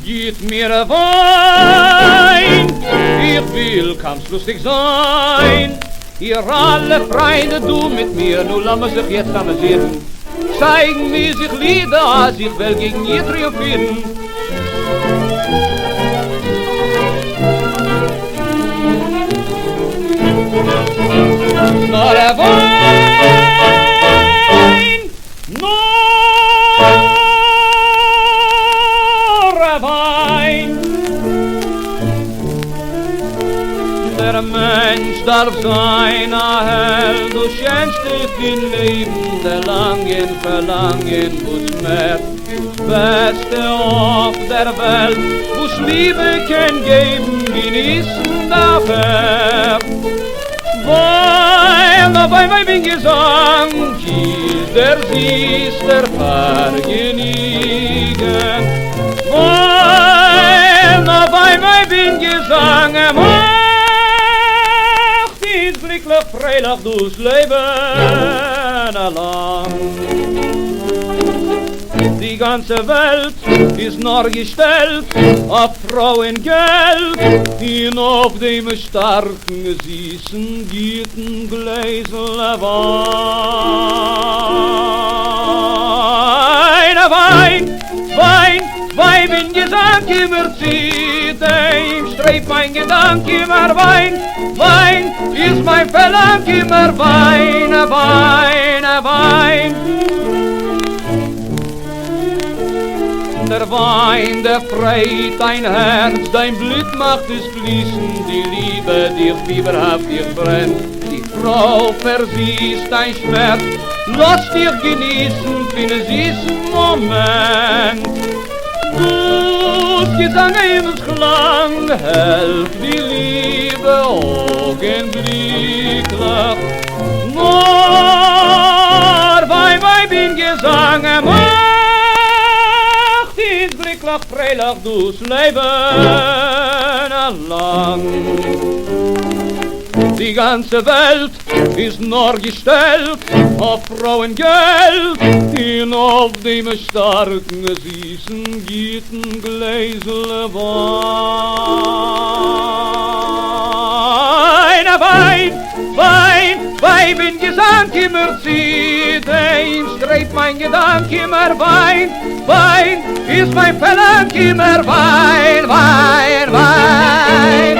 גיט מיר וויין, איך וויל קאמפסלוסטיג זיין. איר אלע פריינד דא מיט מיר, נו לאמיר זיך יעצט אמוזירן. צייגן מיר זיך לידער אז איך וועל געגן איר טריאומפירן. נאר וויין, נאר וויין. דער מענטש דארף זיין א העלד, דאס שענסטע פון לעבן דערלאנגען, פארלאנגען וואס מער, דאס בעסטע אויף דער וועלט וואס ליבע קען געבן, געניסן דארף ער. ווייל נאר וויין, ווייב און געזאנג איז דער זיסטער פארגעניגן. ווייל נאר וויין, ווייב און געזאנג מאכט אונז גליקליך, פרייליך דאס לעבן לאנג. די גאנצע וועלט איז נאר געשטעלט אויף פרוי און געלט, און אויף דעם שטארקן זיסן גוטן גלעזל וויין. וויין, וויין, ווייב און געזאנג אימער צו דעם שטרעבט מיין געדאנק אימער וויין, וויין איז מיין פארלאנג אימער וויין, וויין, וויין. דער וויין דערפרייט דיין הארץ, דיין בלוט מאכט עס פליסן, די ליבע דיך פיבערהאפט דיך ברענט, די פרוי פארזיסט דיין שמערץ, לאזט דיך געניסן פון זיסן מאמענט. דאס געזאנג הימלס קלאנג העלפט די ליבע אויגנבליקליך, נאר וויין, ווייב און געזאנג מאכט אונז גליקליך, פרייליך דאס לעבן לאנג. די גאנצע וועלט איז נאר געשטעלט אויף פרוי און געלט, און אויף דעם שטארקן זיסן גוטן גלעזל וויין. וויין, וויין, ווייב און געזאנג אימער צו דעם שטרעבט מיין געדאנק אימער וויין, וויין איז מיין פארלאנג אימער וויין, וויין, וויין.